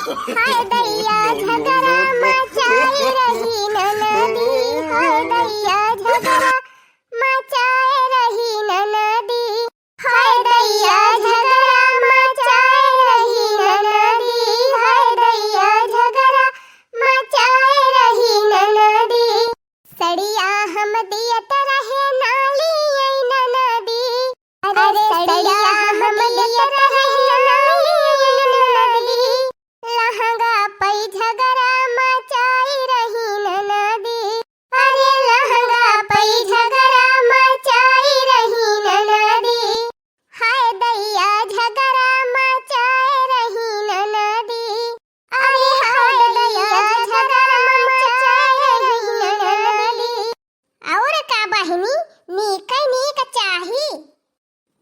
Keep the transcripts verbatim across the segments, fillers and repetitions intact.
हाय दैया झगरा मचाई रही ननदी, हाय दैया झगरा मचाई रही ननदी। हाय दैया झगरा मचाए रही ननदी, हाय दैया झगरा मचाए रही ननदी। सड़िया हम दियत रहे नाली आई ननदी, अरे सड़िया हम दियत रहे नाली आई ननदी। लहंगा पई झगरा मचाई रही ननदी, अरे लहंगा पई झगरा मचाई रही ननदी, हाय दैया झगरा मचाए रही ननदी, अरे हाय दैया झगरा मचाए रही ननदी। और का बहिनी, नीकै नीक चाही।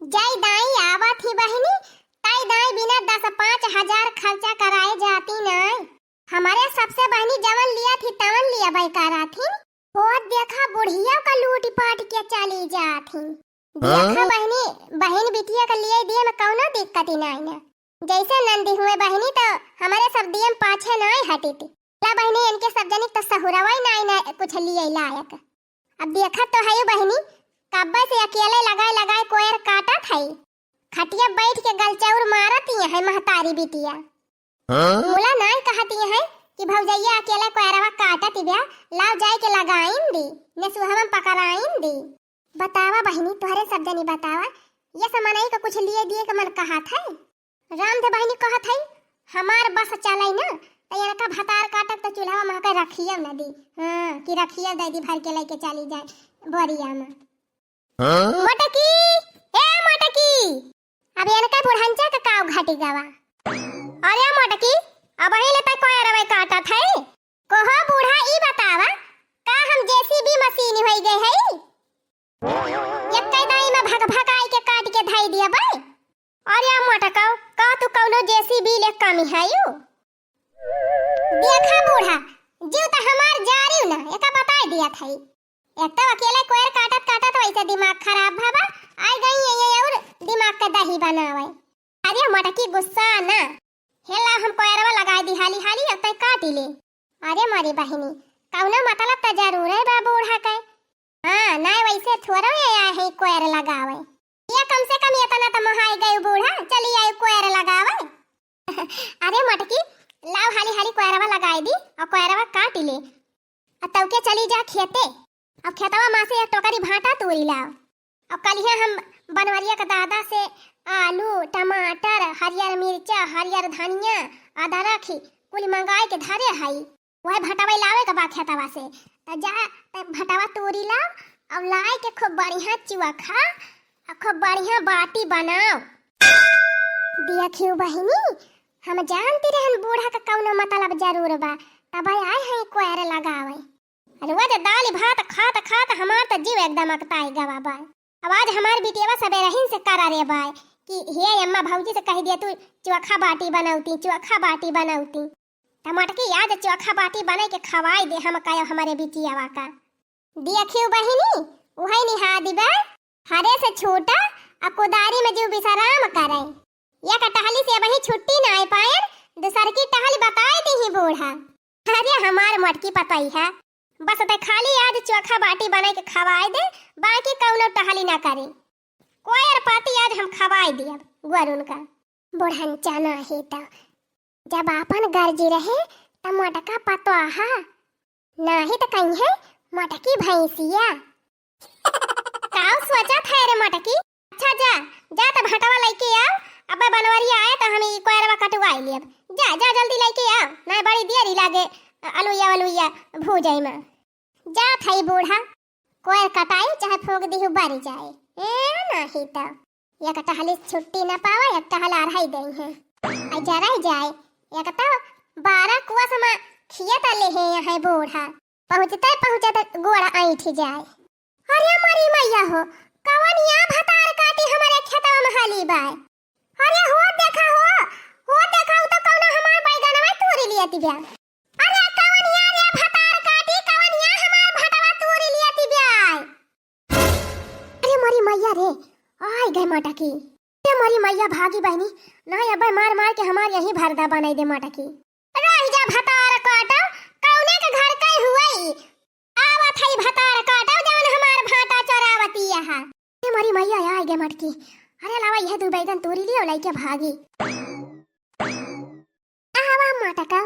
जय दाई आवत ही बहिनी, तय दाई बिना दस पाँच हजार खर्चा कराए जाती नाय। हमरे सबसे बहिनी जवन लिया थी तवन लिया बेकारा थी। वो देखा बुढ़िया का लूट पाट के चली जात ही। देखा हाँ? बहिनी, बहिन बिटिया का लिए दिए में कौनो दिक्कत ही नाई ना। जैसे नंदी हुए बहिनी तो हमरे सब दिए में पाछे नाई हटित। ला बहिनी इनके सब जनिक तो सहुरवा ही नाई ना कुछ लिए लायक। अब देखत तो हई बहिनी, कब्बे से अकेले लगाए लगाए कोयर काटत हई। खटिया बैठ के गलचौर मारत ही है महतारी बिटिया। हाँ? मुला नाई कहत ही है कि भौजैया अकेले कोयरवा काटत ही ब्या, लाव जाए के लगाइन दी, ने सुहवन पकड़ाइन दी। बतावा बहिनी, तोहरे सब जनी बतावा, ये सब मनई का कुछ लिए दिए के मन कहत है? राम दे बहिनी कहत हई, हमार बस चलाई ना, त इनका भतार काटब त चूल्हा महके रखियो न दी। हाँ, कि रखियो दे दी, भर के लेके चली जाए बोरिया में। हाँ? मोटकी, ए मोटकी, अब इनका बुढ़ंचा का काव घटी गवा। अरे मोटकी, अब ही ले तक कोई रवे काटत है। कोहो बूढ़ा, ई बतावा, का हम जेसीबी मशीन होई गए हई? एक्कै दाई में भक भकाई के काट के धई दिया बे। अरे मोटकौ, का तू कौनो जेसीबी ले कमी है यू? देखा बूढ़ा, जीव त हमार जारियो ना, एका बताई दिया थई। एक तो अकेले कोयर काटत काटत वैसे दिमाग खराब भवा, आई गई ये, ये और दिमाग के दही बनावे। अरे मोटकी गुस्सा ना, हेला हम कोयरवा लगाई दी हाली हाली, अब तय काटी ले। अरे मोरी बहिनी, कौनो मतलब त जरूर है बा बूढ़ा के। हाँ, ना वैसे थोड़ो ये आए है कोयर लगावे। ये कम से कम इतना त मोहाई गई बूढ़ा, चली आई कोयर लगावे। अरे मोटकी, लाव हाली हाली कोयरवा लगाई दी और कोयरवा काटी ले। आ तौके चली जा खेते, अब खेतवा मा से एक टोकरी भाटा तोरी लाव। अब कलिया हम बनवरिया के दादा से आलू, टमाटर, हरियर मिर्चा, हरियर धनिया, अदरक कुल मंगाई के धरे हई। वह भटवा लावे के बा खेतवा से, त जा, त भटवा तोरी लाव, अब लाई के खूब बढ़िया चुआ खा, आ खूब बढ़िया बाटी बनाव। देखियो बहिनी, हम जानती रहन बूढ़ा का कौनो मतलब जरूर बा, तब आए हैं कोयर लगावे। रोज दाल भात खात खात हमार त जीव एकदम अकताई गवा बा। अब आज हमार बिटियावा सबेरहिन से करा रे बाय कि हे अम्मा भौजी से कह दिया तू चोखा बाटी बनौती, चोखा बाटी बनौती। त मोटकी आज चोखा बाटी बनाई के खवाई दे हम कहो हमारे बिटियावा का। देखियो बहिनी, उहै निहा दिबे, हरे से छूटा आ कुदारी में जीव विश्राम करे। एक टहली से अबही छुट्टी नाई पाएन, दूसर की टहली बताई दीही बूढ़ा। अरे हमार मोटकी पतई है, बस तै खाली आज चोखा बाटी बनाई के खवाई दे, बाकी कौनो टहली ना करे। कोयर पाती आज हम खवाई दियब गोरुन का। बुढ़न चना ही त जब आपन गर्जी रहे त मोटका पतोहा, नाही त कहीं है मोटकी भैंसिया। काव सोचत है रे मोटकी? अच्छा जा, जा त भटवा लइके आव, अब्बे बनवरिया आए त हम ई कोयरवा कटवाई लेब। जा, जा जल्दी लइके आव, ना बड़ी देरी लागे अलुइया वलुइया भूजई में। जात हई बूढ़ा, कोयर कटाई चाहे फूंक दिहु बरी जाए। ए, नाही त एक टहली छुट्टी न पावा, एक टहल अरहई दई है। आ जरई जाए, एक त बारह कुआ समा खिया त ले है यहाँ बूढ़ा, पहुँचते पहुँचते गोड़ ऐंठ जाए। अरे मरी मैया हो, कवन या भतार काटी हमारे खेतवा में हाली बाय। अरे हो देखा हो, हो देखा, उ तो कौनो हमार बैगनवा तूरी लियत बा। अरे कवन या रे भतार काटी, कवन या हमार भटवा तूरी लियत बा। अरे मोरी मैया रे, आई गए मोटकी। अरे मोरी मैया भागी बहिनी, ना अबे मार मार के हमार यही भरदा बनाई दे मोटकी। हाँ। ए मोरी मैया, आइ गए मटकी। अरे लावा, यह दू बैगन तूरी लियो, लइके भागी। आवा मोटका,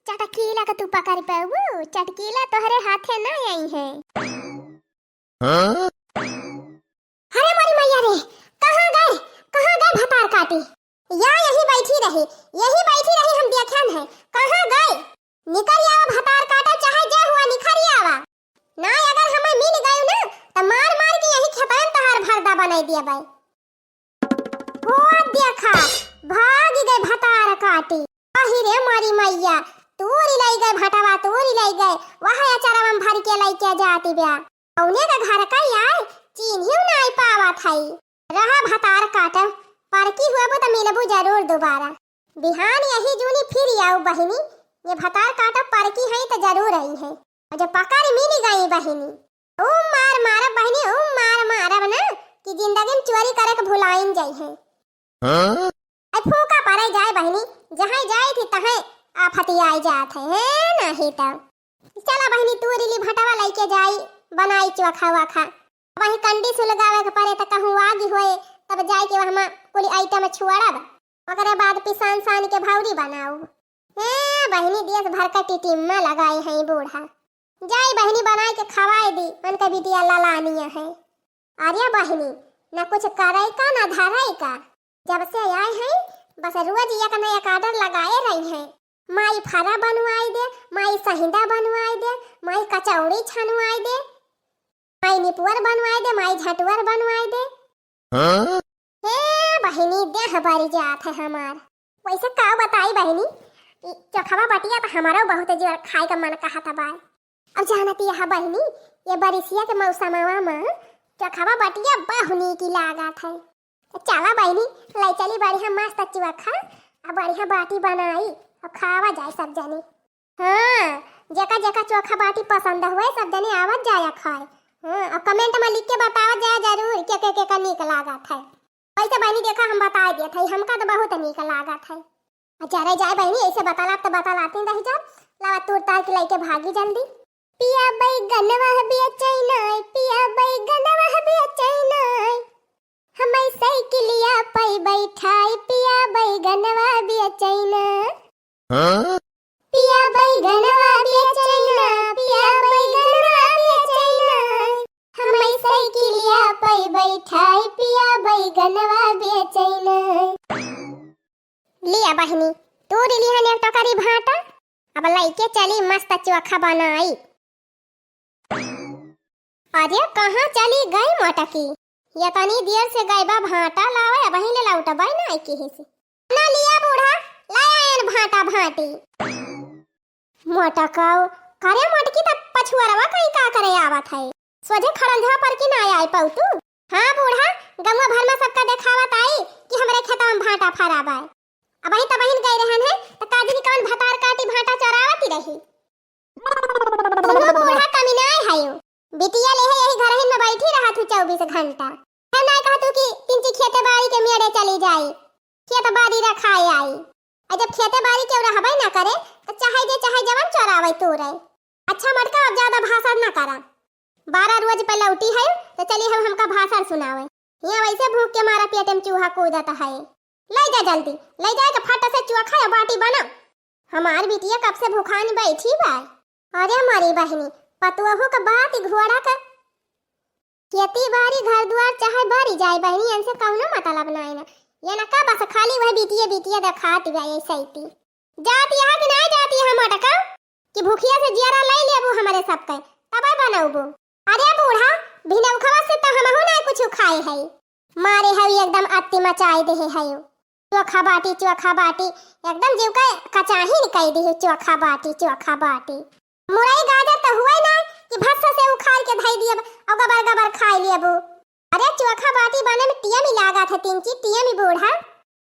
चटकीला का तू पकड़ पाऊ, चटकीला तोहरे हाथे ना आई है। हाँ? अरे मोरी मैया रे, कहाँ गए, कहाँ गए भतार काटी? या यही बैठी रही, यही बैठी रही, हम देखन है, कहाँ गए? निकरि आवा भतार काटा, चाहे जे हुआ निकरि आवा। ना अगर हमें मिल गयू ना, त मार मार के यही खेतवन तहार भरदा बनाई दिया बाई। हो देखा, भागि गए भतार काटी। अहि रे मोरी मैया, तूरि लइ गए भटवा, तूरि लइ गए। वह अचरवा में भरि के लइके जाति ब्या। कउने का घर का आए, चिन्हिउ नाई पावत हई। रहा भतार काटा, परकी हुअबू त मिलबू जरूर दोबारा। बिहान यही जूनी फिर आऊ बहिनी, ये भतार काटा परकी हई त जरूर आई है। और जब पकड़ मिल गई बहिनी, ऊ मार मारब बहिनी, ऊ मार मारब ना कि जिंदगी में चोरी करे के भुलाइन जाई है। हाँ? अइ फूका पड़े जाए बहिनी, जहाँ जाए थी तहाँ आफती आई जात है, है नहीं तो। चला बहिनी, तूरि ली भटवा लइके जाई, बनाई चोखा वाखा। वही कंडी सुलगावे के पड़े त कहूँ आगी होए, तब जाए के वहाँ कुल आइटम छुआड़ब। ओकरे बाद पिसान सान के भौरी बनाऊ। ए बहिनी, देश भर का टिटिम्मा लगाए हैं बूढ़ा। जाई बहिनी, बनाए के खवाए दी, उनका बिटिया ललानिया है। अरे बहिनी, न कुछ करे का, न धरे का। जब से आए हैं, बस रोज एक न एक order लगाए रही हैं। माई फरा बनवाई दे, माई सहिंदा बनवाई दे, माई कचौड़ी छनवाई दे, माई निपुअर बनवाई दे, माई झटुअर बनवाई दे। हाँ? हे बहिनी, देह बरी जात है हमार। वैसे का बताई बहिनी, ई चोखवा बटिया त हमारो बहुत जोर खाए का मन कहत बा। अब जानती है बहिनी, ये बरिसिया के मौसमवा में चोखवा बटिया बहु नीक लागत है। तो चला बहिनी, लै चली बढ़िया मस्त चोखा, आ बढ़िया बाटी बनाई, अब खावा जाए सब जनी। हाँ, जेका जेका चोखा बाटी पसंद हुए, सब जने आवत जाया खाए। हाँ, और comment में लिख के बतावत जाया जरूर, के के के का नीक लागत है। वैसे बहिनी देखा, हम बताए देत हई, हमका तो बहुत नीक लागत है। अच्छा रे जाए बहिनी, ऐसे बतालात तो बतालाते रह जा। लावा तूर तार के लइके भागी जल्दी। पिया बैगनवा बिया चैना, पिया बैगनवा बिया चैना, हमै साइकिलिया पै बैठाई, पिया बैगनवा बिया चैना। हाँ? पिया बैगनवा बिया चैना, पिया बैगनवा बिया चैना, हमै साइकिलिया पै बैठाई, पिया बैगनवा बिया चैना। लिया बहिनी, तूरि लिहन एक टोकरी भाटा, अब लइके चली मस्त चोखा बनाई। अरे कहाँ चली गई मोटकी? यतनी देर से गई बा भाटा लावे, अबहीं ले लौटबे नाई किहिस। ना लिया बूढ़ा, लै आयन भाटा भाटी। मोटकाऊ, करे मोटकी त पछुअरवा कहीं का करे आवत है? सोझे खड़ंझवा पर की ना आए पाऊ तू? हाँ बूढ़ा, गंवा भर में सबका देखावत आई कि हमरे खेतवा में भाटा फरा बा। अबहीं तबहिन गई रहन है, त का जानी कवन भतार काटी भाटा चोरावत ही रही। तू बूढ़ा कमीनाय हयो। बिटिया लेहे यही घरहिन में बैठी रहत हूँ चउबीस घंटा। है ना कहत हूँ कि तिनची खेते बाड़ी के मेड़े चली जाई, खेत बाड़ी रखाए आई। आ जब खेते बाड़ी केहू रहबे ना करे, त चाहे जे चाहे जवन चोरावे तूरे। अच्छा मोटका, अब ज्यादा भाषण ना करा। बारह रोज पे लौटी है, त चली हम हमका भाषण सुनावे। हियाँ वैसे भूख के मारा पेट में चूहा कूदत है। लै जा जल्दी, लै जाए के फट से चोखा या बाटी बना। हमार बिटिया कब से भुखान बैठी बा। अरे मोरी बहिनी, पतोहू क बात घोड़ा क। खेती बारी घर दुआर चाहे बारी जाए बहिनी, इनसे कौनो मतलब नाई ना। ये ना का बस खाली वह बिटिया बिटिया देखात बा ये सैती। जाती है कि नाई जाती है मोटका? कि भुखिया से जियरा लै लेबू हमरे सबके, तबै बनौबू। अरे बूढ़ा, भिनौखवा से त हमहू नाई कुछ खाए है। मारे हई एकदम अत्ती मचाई देहे हई। चोखा बाटी, चोखा बाटी, एकदम जीव का कचाहिन कई दिहे, चोखा बाटी, चोखा बाटी। मुरई गाजर त हुए ना कि भस्स से उखाड़ के धई दियब और गबर गबर खाई लियबू। अरे चोखा बाटी बने में टियमी लागत है, तिनची टियमी बूढ़ा।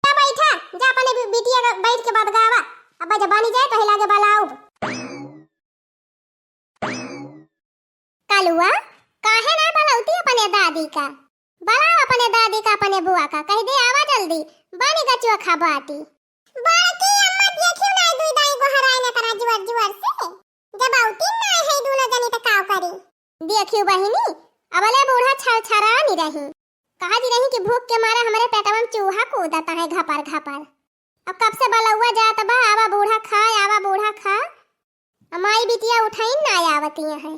जा बैठा, जा अपने बि-, बिटिया का बैठ के बतगावा। अब जब बनी जाए तो हिला के बलाउब। कलुआ, काहे ना बलौती अपने दादी का? बलाओ अपने दादी का, अपने बुआ का, कहि दे आवा जल्दी, बनी गा चोखा बाटी। बड़की अम्मा देखियो ना दुई दाई गोहराए न करा जुअर जुअर से। जब औती ना है दोनों जनी त काव करी? देखियो बहिनी, अबले बूढ़ा छरछरानी के मारे हमरे पेटवा में चूहा कूदत है घपर घपर। अब कब से बलौआ जात बा, "आवा बूढ़ा खा, आवा बूढ़ा खा।" अब माई बिटिया उठाइन ना आवतिया है।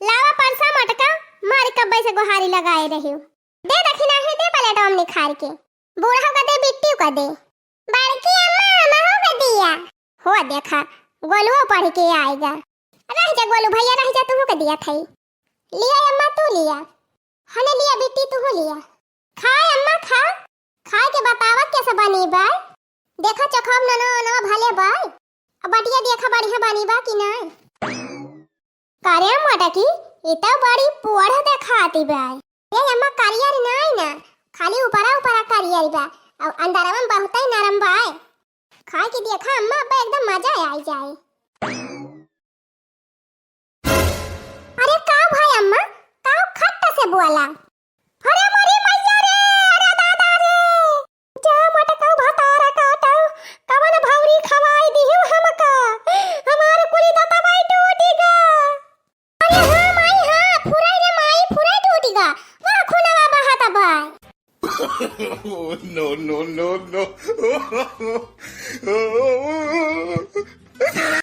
लावा परसा मटका, मारी कब्बे से गोहारी लगाए रही। दे दखिना है, दे प्लेटवा में निखार के। बूढ़ा का दे, बिट्टी का दे। बड़की अम्मा, अम्मा हो के दिया। हो देखा, गोलुओ पढ़ के आएगा। रह जा गोलू भैया, रह जा, तुहू के दिया थई। लिया अम्मा, तू लिया। हने लिया बिट्टी, तुहू लिया। खाए अम्मा, खा। खाए के बतावा कैसे बनी बा। देखा चखम ननो ननो भले बा। अब बटिया देखा बढ़िया बनी बा कि नाई। करे मोटकी, ई तो बड़ी पुअर देखाती बा। ए अम्मा, करियर नाई ना, खाली ऊपरा ऊपरा करियर बा, और अंदरवा में बहुते नरम बा। खाए के देखा अम्मा, अब एकदम मजा आई जाए। अरे का भाई अम्मा, का खट्ट से बोला? अरे मोरी मैया रे, अरे दादा रे, जा मटका भतारा काटा, कवन भौरी खवाई दिहु हमका, हमार कुली दतवाई टूटी गा। अरे हाँ माई हाँ, फुराई रे माई, फुराई टूटी गा, वाह खुनवा बहाता बाय। Oh, no, no, no, no.